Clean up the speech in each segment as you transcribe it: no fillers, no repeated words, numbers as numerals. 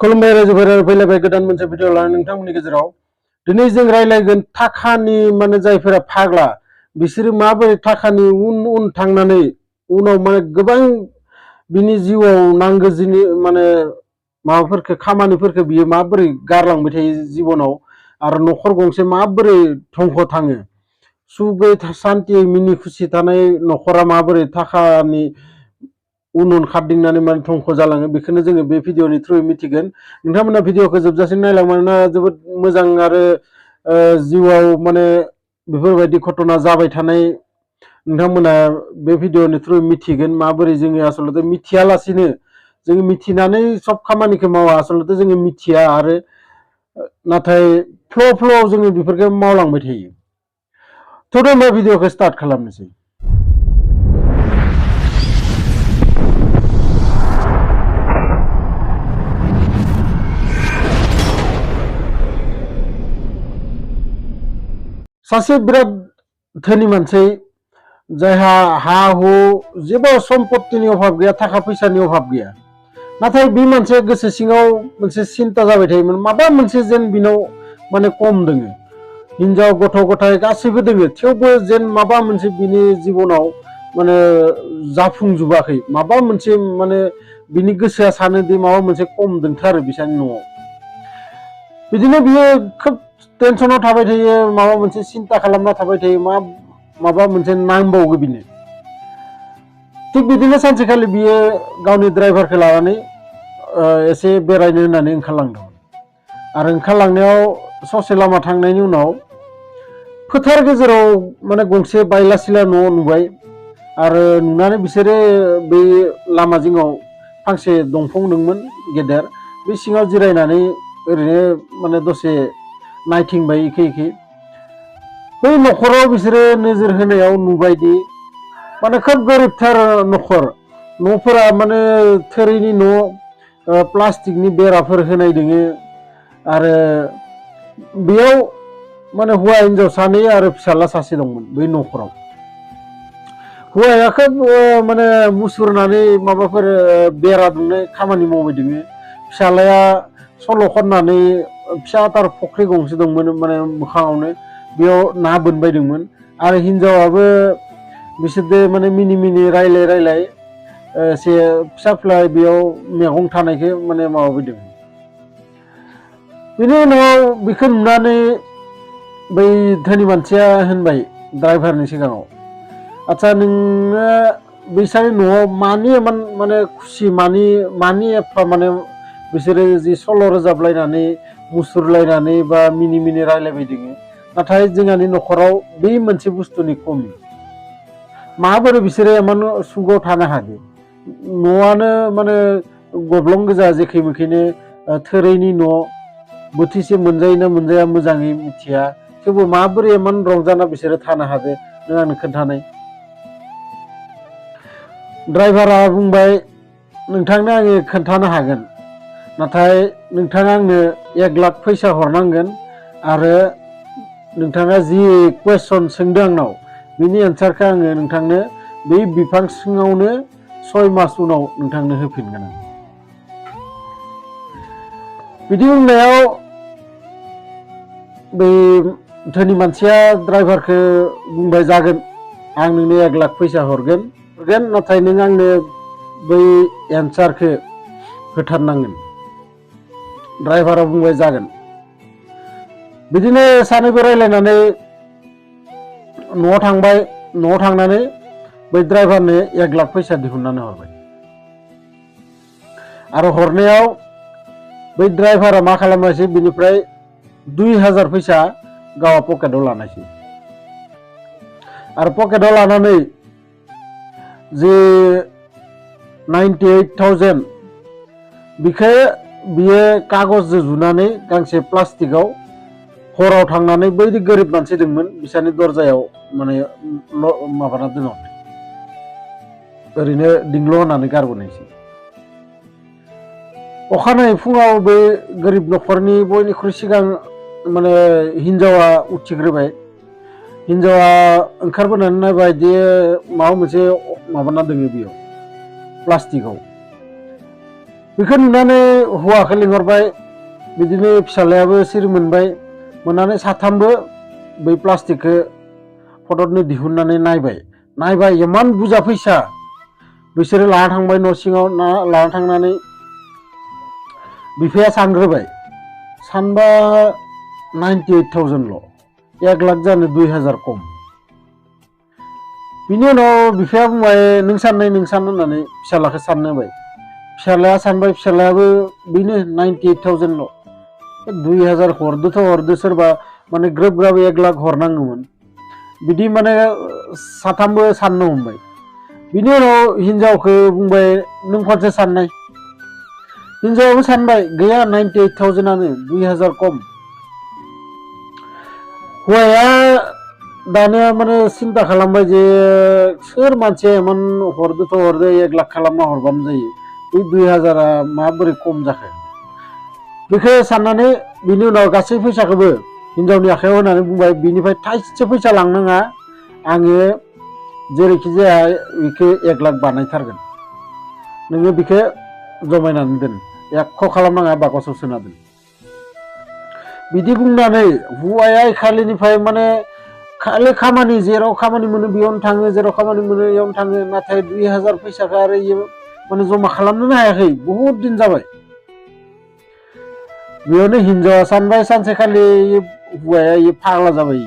खुलुमबाय रायजोफोर फैलायबाय गोदान मोनसे भिडिअ लानानै नोंथांमोननि गेजेराव दिनै जों रायलायगोन थाखानि माने जायफोरा फाग्ला बिसोरो माबोरै थाखानि उन थांनानै उनाव माने गोबां बिनि जिउआव नांगौ माने माबाफोरखौ खामानिफोरखौ बियो माबोरै गारलांबाय थायो जिबनाव आरो न'खर गंसे माबोरै धंख थाङो सुखै शान्तियै मिनि खुसि थानाय न'खरा माबोरै थाखानि उन खारदिंनानै माने धंख जालाङो बेखौनो जोङो बे भिडिअनि थ्रुयै मिथिगोन। नोंथांमोना भिडिअखौ जोबजासिम नायलां मानोना जोबोद मोजां आरो जिउआव माने बेफोरबायदि घटना जाबाय थानाय नोंथांमोना बे भिडिअनि थ्रुयै मिथिगोन माबोरै जोङो आसलते मिथियालासिनो जोङो मिथिनानै सब खामानिखौ मावा आसलते जोङो मिथिया आरो नाथाय फ्ल' जोङो बेफोरखौ मावलांबाय थायो। थ' होमबा भिडिअखौ स्टार्ट खालामनोसै। सासे बिराद धोनि मानसि जायहा हा हु जेबो सम्पत्तिनि अभाब गैया थाखा फैसानि अभाब गैया नाथाय बे मानसिया गोसो सिङाव मोनसे सिन्ता जाबाय थायोमोन माबा मोनसे जेन बिनाव माने खम दोङो हिनजाव गथ' गथाय गासैबो दोङो थेवबो जेन माबा मोनसे बिनि जिबनाव माने जाफुंजोबाखै माबा मोनसे माने बिनि गोसोआ सानोदि माबा मोनसे खम दोंथारो बिसानि न'आव बिदिनो बियो खोब टेनसनाव थाबाय थायो माबा मोनसे सिन्ता खालामना थाबाय थायो माबा मोनसे नांबावगौ बिनो थिग बिदिनो सानसेखालि बियो गावनि ड्राइभारखौ लानानै एसे बेरायनो होननानै ओंखारलांदोंमोन आरो ओंखारलांनायाव ससे लामा थांनायनि उनाव फोथार गेजेराव माने गंसे बायला सिला न' नुबाय आरो नुनानै बिसोरो बे लामा जिङाव फांसे दंफां दंमोन गेदेर बे सिङाव जिरायनानै ओरैनो माने दसे नायथिंबाय इखे बै न'खराव बिसोरो नोजोर होनायाव नुबायदि माने खोब गोरिबथार न'फोरा माने थोरिनि न' प्लास्टिकनि बेराफोर होनाय दोङो आरो बेयाव माने हौवा हिनजाव सानै आरो फिसाला सासे दंमोन बै न'खराव हौवाया खोब माने मुसुरनानै माबाफोर बेरा दुमनाय खामानि मावबाय दोङो फिसालाया सल' खननानै फिसाथार फुख्रि गंसे दंमोन माने मोखाङावनो बेयाव ना बोनबायदोंमोन आरो हिनजावाबो बिसोरदो माने मिनि रायलाय एसे फिसा फिला बेयाव मैगं थानायखौ माने माबाबायदों बेनि उनाव बेखौ नुनानै बै धोनि मानसिया होनबाय ड्राइभारनि सिगाङाव आच्छा नोङो बैसानि न'आव मानि इमान माने खुसि मानि एफा माने बिसोरो जि सल' रोजाबलायनानै मुसुरलायनानै बा मिनि रायलायबाय दोङो नाथाय जोंहानि न'खराव बे मोनसे बुस्थुनि खमि माबोरै बिसोरो इमान सुखआव थानो हादों न'आनो माने गब्लं गोजा जेखै मेखैनो थोरैनि न' बोथिसे मोनजायोना मोनजाया मोजाङै मिथिया थेवबो माबोरै इमान रंजाना बिसोरो थानो हादों नों आंनो खोन्थानाय ड्राइभारा बुंबाय नोंथांनो आङो खोन्थानो हागोन नाथाय नोंथाङा आंनो 1 लाख फैसा हरनांगोन आरो नोंथाङा जि कुवेसन सोंदों आंनाव बिनि एन्सारखौ आङो नोंथांनो बै बिफां सिङावनो 6 मास उनाव नोंथांनो होफिनगोन आं बिदि बुंनायाव बै धोनि मानसिया ड्राइभारखौ बुंबाय जागोन आं नोंनो 1 लाख फैसा हरगोन नाथाय नों आंनो बै एन्सारखौ होथारनांगोन ड्राइभारा बुंबाय जागोन बिदिनो सानैबो रायलायनानै न'आव थांबाय न'आव थांनानै बै ड्राइभारनो 1 लाख फैसा दिहुननानै हरबाय आरो हरनायाव बै ड्राइभारा मा खालामनायसै बिनिफ्राय 2000 फैसा गावा पकेटाव लानायसै आरो पकेटाव लानानै जे 98,000 बिखौ बियो कागजजों जुनानै गांसे प्लास्टिकआव हराव थांनानै बै गोरिब मानसि दंमोन बिसानि दरजायाव माने माबाना दोनहरनाय ओरैनो दिंल' होनानै गारबोनायसै अखानायै फुङाव बे गोरिब न'खरनि बयनिख्रुइ सिगां माने हिनजावा उथिग्रोबाय हिनजावा ओंखारबोनानै नायबाय दि माबा मोनसे माबाना दोङो बेयाव प्लास्टिकआव बेखौ नुनानै हौवाखौ लिंहरबाय बिदिनो फिसालायाबो सिरि मोनबाय मोननानै साथामबो बै प्लास्टिकखौ फटकनो दिहुननानै नायबाय इमान बुरजा फैसा बिसोरो लाना थांबाय न' सिङाव लाना थांनानै बिफाया सानग्रोबाय सानबा 98,000ल' 1 लाख जानो 2,000 खम बिनि उनाव बिफाया बुंबाय नों सान होननानै फिसालाखौ साननो होबाय फिसालाया सानबाय फिसालायाबो बेनो 98,000ल' 2,000 हरदो सोरबा माने ग्रोब 1 लाख हरनांगौमोन बिदि माने साथामबो साननो हमबाय बिनि उनाव हिनजावखौ बुंबाय नों खनसे साननाय हिनजावाबो सानबाय गैया 98,000आनो 2,000 खम हौवाया दानिया माने सिन्ता खालामबाय जे सोर मानसिया इमान हरदोथ' हरदो 1 लाख खालामना हरबानो जायो बे 2,000आ माबोरै खम जाखो बेखौ साननानै बिनि उनाव गासै फैसाखौबो हिनजावनि आखायाव होनानै बुंबाय बिनिफ्राय थाइसे फैसा लांनाङा आङो जेरैखि जाया बेखौ 1 लाख बानायथारगोन नोङो बेखौ जमायनानै दोन एख' खालामनाङा बाकसाव सोना दोन बिदि बुंनानै हौवाया खालिनिफ्राय माने खालि खामानि जेराव खामानि मोनो बेयावनो थाङो जेराव खामानि मोनो बेयावनो थाङो नाथाय 2,000 फैसाखौ आरो इयो माने जमा खालामनोनो हायाखै बहुद दिन जाबाय बेयावनो हिनजावा सानबाय सानसेखालि हौवाया फाग्ला जाबाय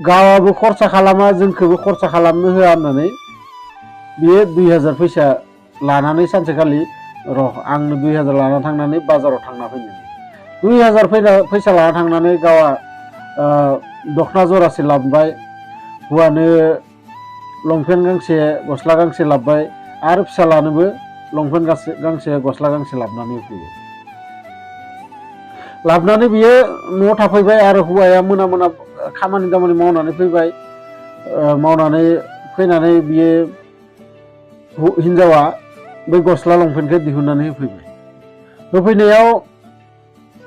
गावाबो खरसा खालामा जोंखौबो खरसा खालामनो होआ होननानै बियो 2,000 फैसा लानानै सानसेखालि आंनो 2,000 लाना थांनानै बाजाराव थांना फैनो 2,000 फैसा लाना थांनानै गावा दखना जरासे लाबोबाय हौवानो लंपेन्ट गांसे गस्ला गांसे लाबोबाय आरो फिसालानोबो लंपेन्ट गांसे गस्ला गांसे लाबोनानै होफैबाय लाबोनानै बियो न'आव थाफैबाय आरो हौवाया मोना खामानि दामानि मावनानै फैबाय मावनानै फैनानै बियो हिनजावा बै गस्ला लंपेन्टखौ दिहुननानै होफैनायाव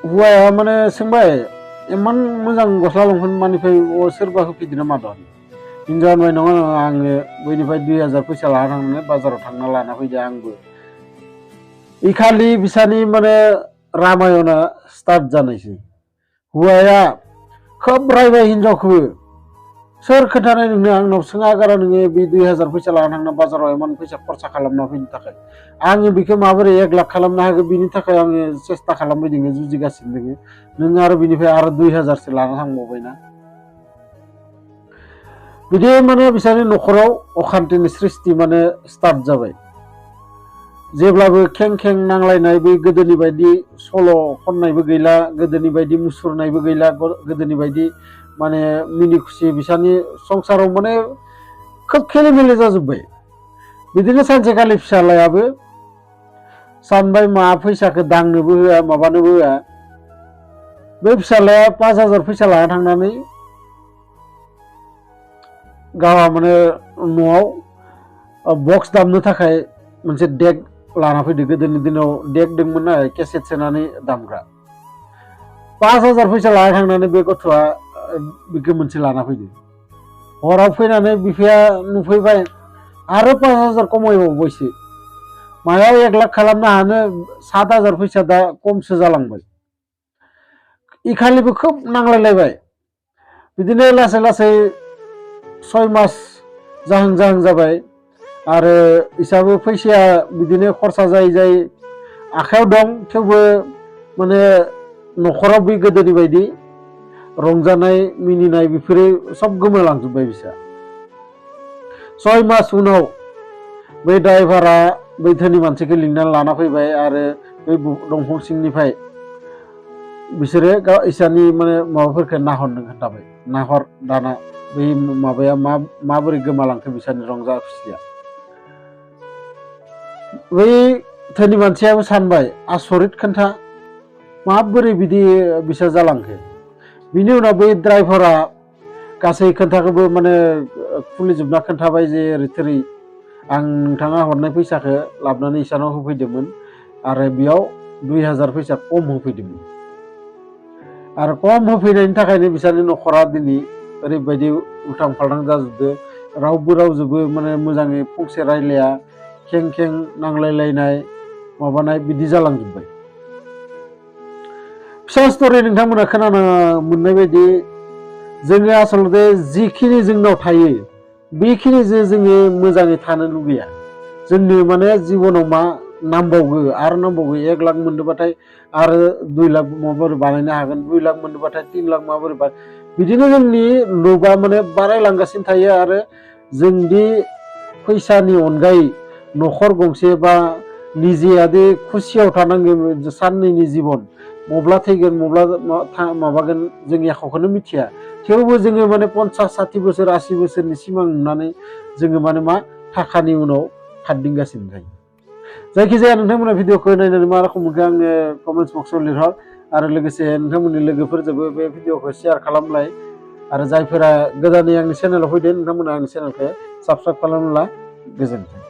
हौवाया माने सोंबाय इमान मोजां गस्ला लंपेन्ट मानिफ्राय सोरबा होफैदो ना मादों हिनजावा होनबाय नङा आङो बैनिफ्राय 2,000 फैसा लाना थांनानै बाजाराव थांना लाना फैदो आंबो इखालि बिसानि माने रामायणा स्टार्ट जानायसै हौवाया खोब रायबाय हिनजावखौबो सोर खोन्थानाय नोंनो आंनाव सोङा गारा नोङो बे 2,000 फैसा लाना थांना बाजाराव इमान फैसा खरसा खालामना फैनो थाखाय आङो बेखौ माबोरै 1 लाख खालामनो हागोन बिनि थाखाय आङो सेस्था खालामबाय दङ जुजिगासिनो दङ नों आरो बिनिफ्राय आरो 2,000सो लाना थांबावबायना बिदि माने बिसोरनि न'खराव अखान्थिनि सृष्टि माने स्टार्ट जाबाय जेब्लाबो खें नांलायनाय बै गोदोनि बायदि सल' खननायबो गैला गोदोनि बायदि मुसुरनायबो गैला गोदोनि बायदि माने मिनि खुसि बिसोरनि संसाराव माने खोब खेलिमेलि जाजोब्बाय बिदिनो सानसेखालि फिसालायाबो सानबाय मा फैसाखौ दांनोबो होआ माबानोबो होआ बे फिसालाया 5,000 फैसा लाना थांनानै गावा माने न'आव बक्स दामनो थाखाय मोनसे डेक लाना फैदो गोदोनि दिनाव डेक दंमोन ना केसेट सोनानै दामग्रा 5,000 फैसा लाना थांनानै बे गथ'आ बेखौ मोनसे लाना फैदो हराव फैनानै बिफाया नुफैबाय आरो 5,000 खमायबावबायसो मायाव 1 लाख खालामनो हानो 7,000 फैसा दा खमसो जालांबाय इखालिबो खोब नांलायलायबाय बिदिनो लासै 6 मास जाहां जाबाय आरो इसाबो फैसाया बिदिनो खरसा जायै आखायाव दं थेवबो माने न'खराव बे गोदोनि बायदि रंजानाय मिनिनाय बेफोरो सब गोमालांजोब्बाय बिसा 6 मास उनाव बै ड्राइभारा बै धोनि मानसिखौ लिंनानै लाना फैबाय आरो बै दंफां सिंनिफ्राय बिसोरो इसानि माने माबाफोरखौ नाहरनो खोन्थाबाय नाहर दाना बै माबाया माबोरै गोमालांखो बिसोरनि रंजा खुसिया बै धोनि मानसियाबो सानबाय आसरित खोन्था माबोरै बिदि बिसोर जालांखो बिनि उनाव बै ड्राइभारा गासै खोन्थाखौबो माने खुलिजोबना खोन्थाबाय जे ओरै थोरै आं नोंथाङा हरनाय फैसाखौ लाबोनानै इसानाव होफैदोंमोन आरो बेयाव 2,000 फैसा खम होफैदोंमोन आरो खम होफैनायनि थाखायनो बिसोरनि न'खरा दिनै ओरैबायदि उल्थां फाल्थां जाजोबदो रावबो रावजोंबो माने मोजाङै फंसे रायलाया खें खें नांलायलायनाय माबानाय बिदि जालांजोब्बाय। फिसा स्ट'रि नोंथांमोना खोनानो मोननाय बायदि जोङो आसलते जिखिनि जोंनाव थायो बेखिनिजों जोङो मोजाङै थानो लुगैया। जोंनो माने जिबनाव मा नांबावगो आरो नांबावगो 1 लाख मोनदोंबाथाय आरो 2 लाख माबोरै बानायनो हागोन, 2 लाख मोनदोंबाथाय 3 लाख माबोरै बिदिनो जोंनि लुबा माने बारायलांगासिनो थायो। आरो जोंदि फैसानि अनगायै न'खर गंसे बा निजेयादि खुसियाव थानांगोन साननैनि जिबन मब्ला थैगोन मब्ला माबागोन जों एख'खौनो मिथिया। थेवबो जोङो माने 50-60 बोसोर 80 बोसोरनि सिमां नुनानै जोङो माने मा थाखानि उनाव खारदिंगासिनो थायो। जायखिजाया नोंथांमोना भिडिअखौ नायनानै मा रखम मोनखो आंनो कमेन्ट्स बक्सआव लिरहर आरो लोगोसे नोंथांमोननि लोगोफोरजोंबो बे भिडिअखौ शेयार खालामलाय। आरो जायफोरा गोदानै आंनि चेनेलाव फैदों नोंथांमोना आंनि चेनेलखौ साबस्क्राइब खालामब्ला गोजोन्थों।